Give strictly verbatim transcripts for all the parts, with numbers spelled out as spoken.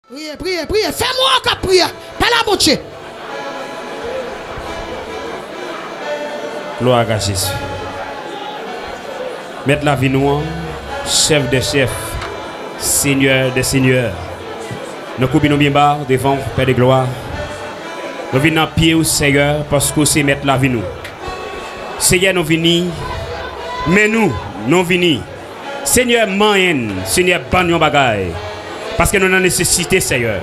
Priye, priye, priye. Fè mwen k ap priye. Pale a Bondye. Glwa a Jezi. Mèt lavi nou an, chèf dè chèf, senyè dè senyè. Nou koube nou byen ba devan w, Pè de glwa. Nou vin nan pye w, Seyè, paske w se mèt lavi nou. Seyè, nou vini, men nou, nou vini. Senyè, manyen n, Senyè, ban n yon bagay. Paske nou nan nesesite, Seyè.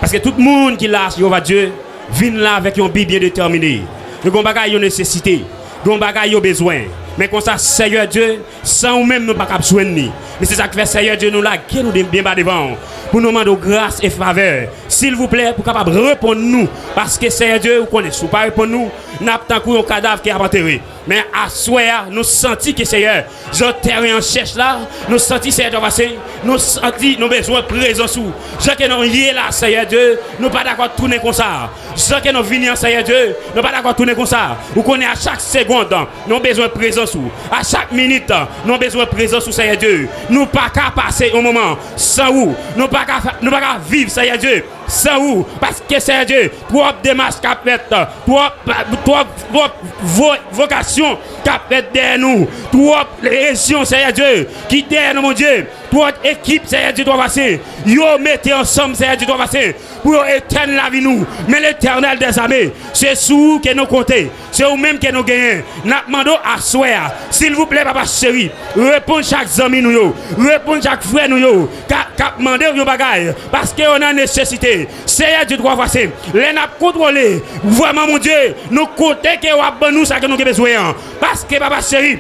Paske tout moun ki la, Jewova Dye, vin la avèk yon bi byen detèmine. Yo gen yon bagay yo nesesite, gen yon bagay yo bezwen. Men konsa, Seyè Dye, san ou menm, nou pa kab jwenn li. Men se sa k fè, Seyè Dye, nou lage nou de- byen ba devan w, pou nou mande w gras e favè, silvouplè, pou w kapab reponn nou. Paske, Seyè Dye, ou konnen, si w pa reponn nou, n ap tankou yon kadav ke y ap antere. Men aswè a, nou santi ke, Seyè, jan tèren an chèch la, nou santi, Seyè Jewova Dye, nou santi nou bezwen prezans ou. Jan ke nou ye la, Seyè Dye, nou pa dakò tounen konsa. Jan ke nou vini an, Seyè Dye, nou pa dakò tounen konsa. Ou konnen a chak segond, nou bezwen prezans ou. A chak minit, nou bezwen prezans ou, Seyè Dye. Nou pa ka pase yon moman san ou. Nou pa ka, nou pa ka viv, Seyè Dye, san ou. Paske, Seyè Dye, twòp demach k ap fèt, twòp, twòp, twòp vo- vokasyon k ap fèt dèyè nou, twòp rejyon, Seyè Dye, ki dèyè nou, Bondye, twòp ekip, Seyè Dye, twòp pase, yo mete ansanm, Seyè Dye, twòp pase, pou yo etèn lavi nou. Men Letènèl dèzame, se sou ou ke nou konte, se ou menm ke nou genyen. N ap mande w aswè a, silvouplè, papa cheri, reponn chak zanmi nou yo, reponn chak frè nou yo, k ap, k ap mande w yon bagay, paske yo nan nesesite. Seyè Dye, twòp pase, lè n ap kontwole, vrèman, Bondye, nou konte ke w ap ban nou sa ke nou gen bezwen an. Paske, papa cheri,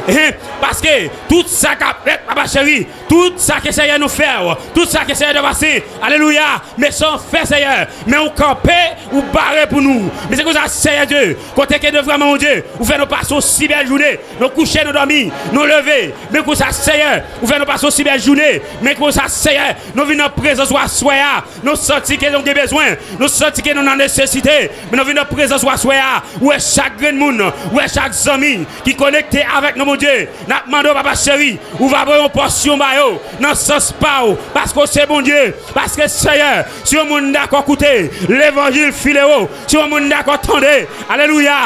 hein, paske tout sa k ap fèt, papa cheri, tout sa ke Seyè nou fè w, tout sa ke Seyè nou pase, alelouya, men sa w fè, Seyè, men ou kanpe, ou bare pou nou. Men se konsa, Seyè Dye, kote ke de vrèman, Bondye, ou fè nou pase yon si bèl jounen, nou kouche, nou dòmi, nou leve, men konsa, Seyè, ou fè nou pase yon si bèl jounen, men konsa, Seyè, nou vin nan prezans ou aswè a, nou santi ke nou gen bezwen, nou santi ke nou nan nesesite, men nou vin nan prezans ou aswè a, ou wè chak grenn moun, ou wè chak zanmi ki konekte avèk nou, Bondye, n ap mande w, papa cheri, ou va voye yon pòsyon ba yo, nan sans pa w, paske w se Bondye, paske Seyè, si yon moun dakò koute levanjil fileo, si yon moun dakò tande, alelouya,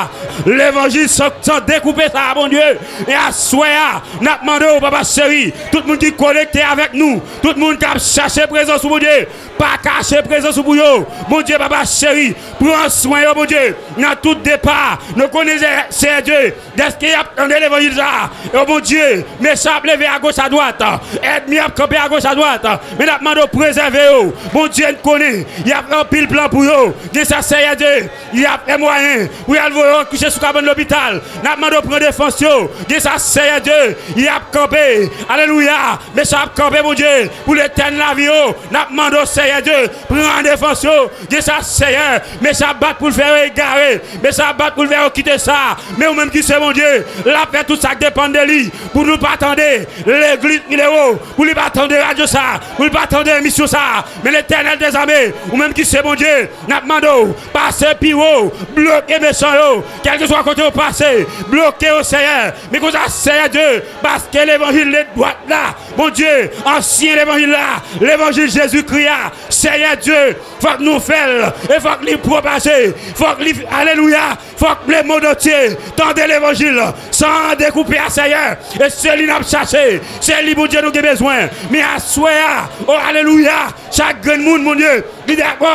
levanjil san, san dekoupe sa a, Bondye, e aswè a, n ap mande w, papa cheri, tout moun ki konekte avèk nou, tout moun k ap chache prezans ou, Bondye, pa kache prezans ou pou yo, Bondye, papa cheri, pran swen yo, Bondye, nan tout depa, nou konnen, Seyè Dye, dèske y ap tande levanjil sa a. O Bondye, mechan ap leve agoch adwat. Ènmi ap kanpe agoch adwat. Men n ap mande w prezève yo. Bondye, n konnen y ap fè anpil plan pou yo. Gen sa, Seyè Dye, y ap fè mwayen pou y al voye yo kouche sou kabann lopital. N ap mande w pran defans yo. Gen sa, Seyè Dye, y ap kanpe. Alelouya. Mechan ap kanpe, Bondye, pou l etèn lavi yo. N ap mande w, Seyè Dye, pran defans yo. Gen sa, Seyè, mechan ap bat pou l fè yo egare. Mechan ap bat pou l fè yo kite sa. Men ou menm ki se Bondye, l ap fè tout sa k depann de li pou nou pa tande legliz Fileo, pou li pa tande radyo sa, pou li pa tande emisyon sa. Men Letènèl dèzame, ou menm ki se Bondye, n ap mande w, pase pi wo, bloke mechan yo, kèlkeswa kote yo pase, bloke yo, Seyè. Men konsa, Seyè Dye, paske levanjil de dwat la, Bondye, ansyen levanjil la, levanjil Jezikri a, Seyè Dye, fòk nou fè l, e fòk li pwopaje, fòk li, alelouya, fòk lemonn antye tande levanjil san dekoupe a, Seyè, e se li n ap chache, se li, Bondye, nou gen bezwen. Men aswè a, o, alelouya, chak grenn moun, Bondye, li dakò.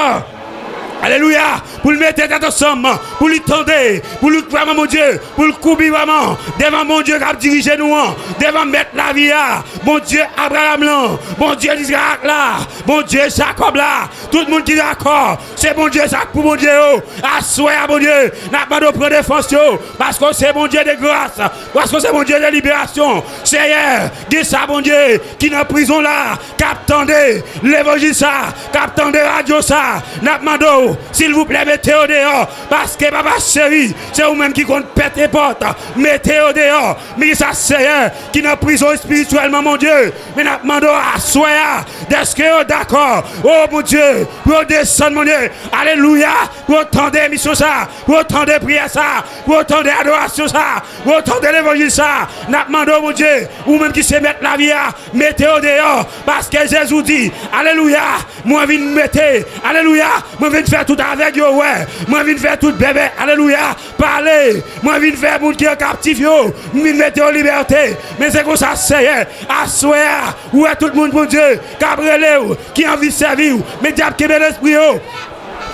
Alelouya! Pou l mete tèt ansanm, pou li tande, pou li vrèman, Bondye, pou l koubi vrèman devan Bondye k ap dirije nou an, devan Mèt lavi a, Bondye Abraram lan, Bondye Izarak la, Bondye Jakòb la, tout moun ki dakò, se Bondye sa k pou Bondye yo. Aswè a, Bondye, n ap mande w pran defans yo, paske w se Bondye de gras, paske w se Bondye de liberasyon. Seyè, gen sa, Bondye, ki nan prizon la, k ap tande levanjil sa, k ap tande radyo sa, n ap mande w, Silvouplè, mete yo deyò. Paske, papa cheri, se ou menm ki konn pète pòt. Mete yo deyò. Men ki sa, Seyè, ki nan prizon espirityèlman, Bondye. Men n ap mande w aswè a, dèske yo dakò, o Bondye, pou yo desann, Bondye. Alelouya. Pou yo tande emisyon sa, pou yo tande priyè sa, pou yo tande adorasyon sa, pou yo tande levanjil sa. N ap mande w, Bondye, ou menm ki se mèt lavi a, mete yo deyò. Paske Jezi di, alelouya, mwen vin mete, alelouya, mwen vin fè tout avèg yo wè, mwen vin fè tout bèbè, alelouya, pale, mwen vin fè moun ki an kaptif yo, m vin mete yo libète. Men se konsa, Seyè, aswè a, ou wè tout moun, Bondye, k ap rele w, ki anvi sèvi w, men dyab kenbe lespri yo.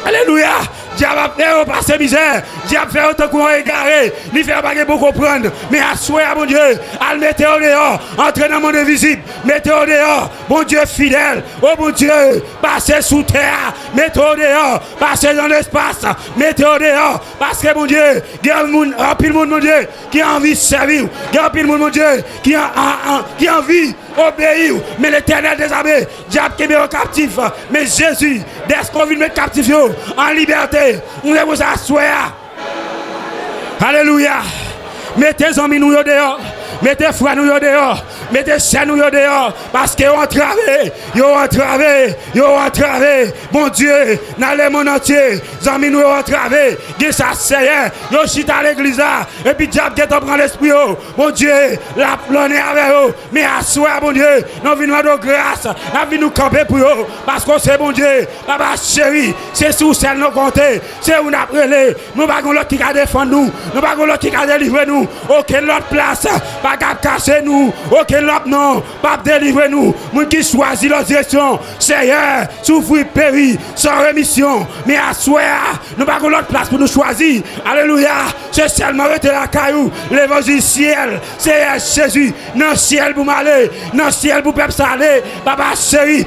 Alelouya! Dyab ap fè yo pase mizè. Dyab fè yo tankou yon egare. Li fè yo pa gen bon konprann. Men aswè a, Bondye, al mete yo deyò. Antre nan monn envizib. Mete yo deyò. Bondye fidèl. O Bondye, pase sou tè a. Mete yo deyò. Pase nan lespas. Mete yo deyò. Paske, Bondye, gen moun, anpil moun, Bondye, ki anvi sèvi w. Gen anpil moun, Bondye, ki an, an, an, ki anvi obeyi w. Men Letènèl dezame, dyab kenbe yo kaptif. Men Jezi, dèske w vin met kaptif yo an libète. Ou se konsa aswè a. Alelouya. Mete zanmi nou yo deyò. Mete frè nou yo deyò. Mete sè nou yo deyò. Paske yo antrave. Yo antrave. Yo antrave. Bondye, nan lemonn antye, zanmi nou yo antrave. Gen sa, Seyè. Yo chita legliz la. Epi dyab gentan pran lespri yo. Bondye, l ap flannen avè yo. Men aswè a, Bondye, nou vin mande w gras, n ap vin nou kanpe pou yo, paske w se Bondye, papa cheri, se sou sèl nou konte, se ou n ap rele, nou pa gen lòt ki ka defann nou, nou pa gen lòt ki ka delivre nou, okenn lòt plas pa kab kase nou, okenn lòt non p ap delivre nou, moun ki chwazi lòt direksyon, Seyè, soufri, peri, san remisyon, men aswè a, nou pa gen lòt plas pou nou chwazi. Alelouya. Se sèlman rete lakay ou. Levanjil syèl. Seyè Jezi, nan syèl pou m ale. Nan syèl pou pèp sa ale. Papa cheri.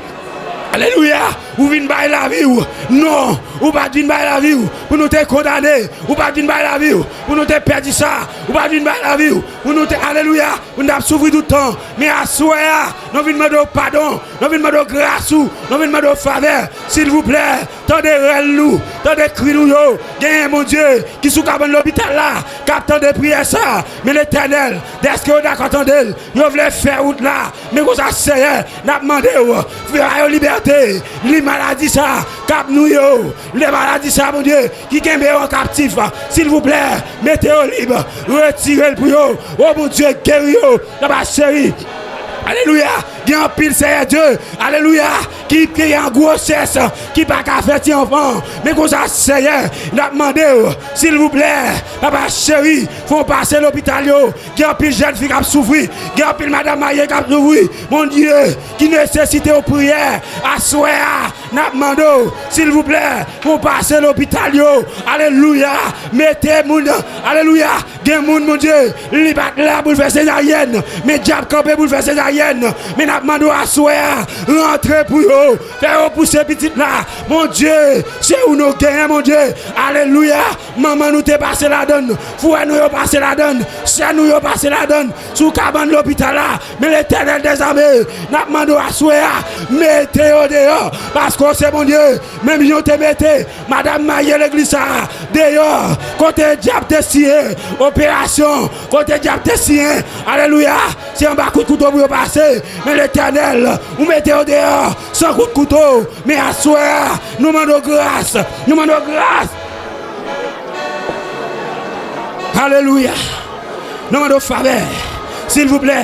Alelouya. Ou vin bay lavi w. Non. Ou pa t vin bay lavi w pou nou te kondane. Ou pa t vin bay lavi w pou nou te pèdi sa. Ou pa t vin bay lavi w pou nou te, alelouya, pou nou t ap soufri tout tan. Men aswè a, nou vin mande w padon. Nou vin mande w gras ou. Nou vin mande w favè. Silvouplè, tande rèl nou, tande kri nou yo. Genyen Bondye ki sou kabann lopital la, k ap tande priyè sa. Men Letènèl, dèske yo dakò tande l, yo vle fè wout la. Men konsa, Seyè, n ap mande w, fè ba yo libète. Li maladi sa k ap nwi yo. Li maladi sa, Bondye, ki kenbe yo an kaptif. Silvouplè, mete yo lib. Retire l pou yo. O Bondye, geri yo. Papa cheri. Alelouya. Gen anpil, Seyè Dye, alelouya, ki, ki an gwosès, ki pa ka fè ti anfan. Men konsa, Seyè, n ap mande w, silvouplè, papa cheri, fè w pase lopital yo. Gen anpil jèn fi k ap soufri. Gen anpil madanm marye k ap soufri. Bondye, ki nesesite yon priyè aswè a. N ap mande w, silvouplè, pou w pase lopital yo. Alelouya. Mete moun, alelouya. Gen moun, Bondye, li pa t la pou l fè sezaryèn. Men dyab kanpe pou l fè sezaryèn. Men n ap mande w aswè a, rantre pou yo. Fè yo pouse pitit la. Bondye, se ou nou genyen, Bondye. Alelouya. Manman nou te pase ladann. Frè nou yo pase ladann. Sè nou yo pase ladann. Sou kabann lopital la. Men Letènèl dèzame, n ap mande w aswè a, mete yo deyò, paske w se Bondye, menm jan w te mete madanm marye legliz sa a deyò, kote dyab te siye operasyon, kote dyab te siye, alelouya, se anba kout kouto pou yo pase, men Letènèl, ou mete yo deyò, san kout kouto, men aswè a, nou mande w gras, nou mande w gras. Alelouya. Nou mande w favè. Silvouplè,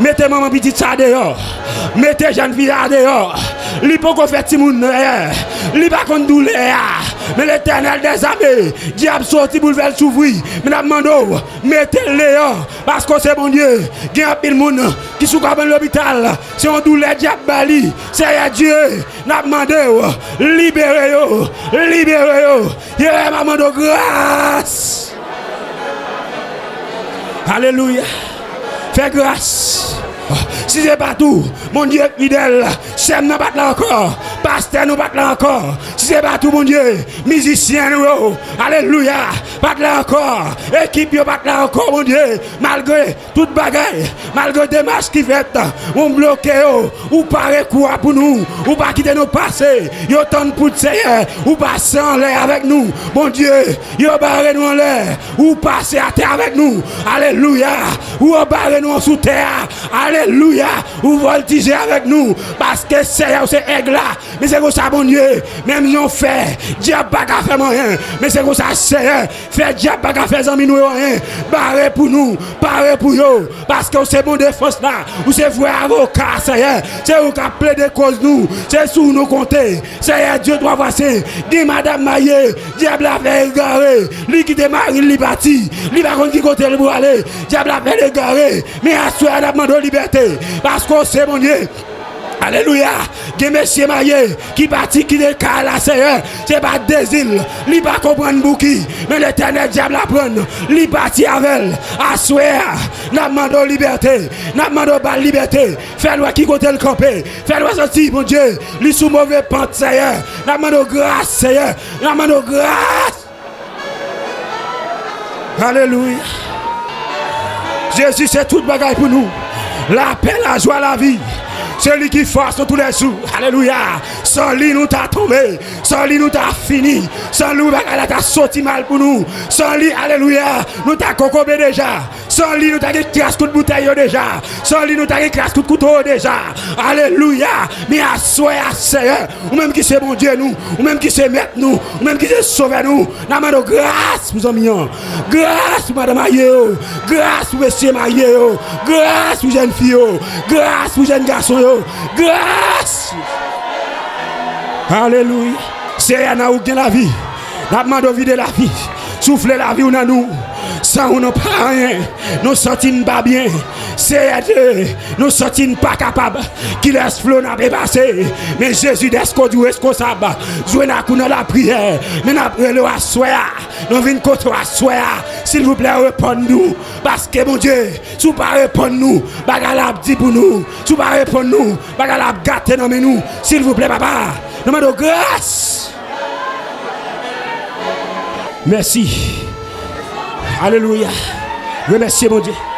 mete manman pitit sa deyò. Mete jèn fi a deyò. Li poko fè timoun, eh, li pa konn doulè a. Men Letènèl dèzame, dyab soti pou l fè l soufri. Men n ap mande w, mete l deyò, paske w se Bondye. Gen anpil moun ki sou kabann lopital, se yon doulè dyab ba li. Seyè Dye, n ap mande w, libere yo, libere yo. Ye, m ap mande w gras. Alelouya. Fè gras. Si se pa t ou, Bondye fidèl, sè m nan pa t la ankò, pastè nou pa t la ankò. Si se pa t ou, Bondye, mizisyen nou yo, alelouya, Pa t la ankò. Ekip yo pa t la ankò, Bondye. Malgre tout bagay, malgre demach ki fèt, ou bloke yo, ou pare kou a pou nou, ou pa kite nou pase. Yo tann poud, Seyè, ou pase anlè avèk nou. Bondye, yo bare nou anlè, ou pase atè avèk nou. Alelouya. Ou bare nou sou tè a. Alelouya. Ou vòltije avèk nou. Paske, Seyè, ou se èg la. Men se konsa, Bondye, menm yon fè, dyab pa ka fè m anyen. Men se konsa, Seyè, fè dyab pa ka fè zanmi nou yo anyen. Bare pou nou, pare pou yo. Paske ou se bon defans la. Ou se vrè avoka, Seyè. Se ou k ap plede koz nou. Se sou nou konte. Seyè Dye twa fwa sen, gen madanm marye, dyab la fè egare. Li kite mari l, li pati. Li pa konn ki kote l prale. Dyab la fè l egare. Men aswè a, n ap mande w libète. Paske ou se Bondye. Alelouya. Gen mesye marye ki pati kite kay la, Seyè. Se pa dezi l. Li pa konprann bouki. Men Letènèl, dyab la pran l. Li pati avè l. Aswè a, n ap mande w libète. N ap mande w ba l libète. Fè l wè ki kote l kanpe. Fè l wè santi, Bondye, li sou move pant, Seyè. N ap mande w gras, Seyè. N ap mande w gras. Alelouya. Jezi se tout bagay pou nou. Lapè, lajwa, lavi. Se li ki fòs nou toulèjou. Alelouya. San li, nou ta tonbe. San li, nou ta fini. San li, bagay la ta soti mal pou nou. San li, alelouya, nou ta kokobe deja. San li, nou ta gen kras kout boutèy yo deja. San li, nou ta gen kras kout kouto yo deja. Alelouya. Men aswè a, Seyè, ou menm ki se Bondye nou, ou menm ki se Mèt nou, ou menm ki se Sovè nou, n ap mande w gras pou zanmi an. Gras pou madanm marye yo. Gras pou mesye marye yo. Gras pou jèn fi yo. Gras pou jèn gason yo. Gras. Alelouya. Seyè, nan ou gen lavi. N ap mande w vide lavi. Soufle lavi w nan nou. San ou nou pa anyen. Nou santi n pa byen. Seyè Dye, nou santi n pa kapab. Kilès flo n ape pase? Men Jezi, dèske w di w reskonsab, jwenn ak ou nan lapriyè. Men n ap rele w aswè a. Nou vin kote w aswè a. Silvouplè, reponn nou. Paske, Bondye, si w pa reponn nou, bagay la ap di pou nou. Si w pa reponn nou, bagay la ap gate nan men nou. Silvouplè, papa, nou mande w gras. Mèsi. Alelouya. Remèsye Bondye.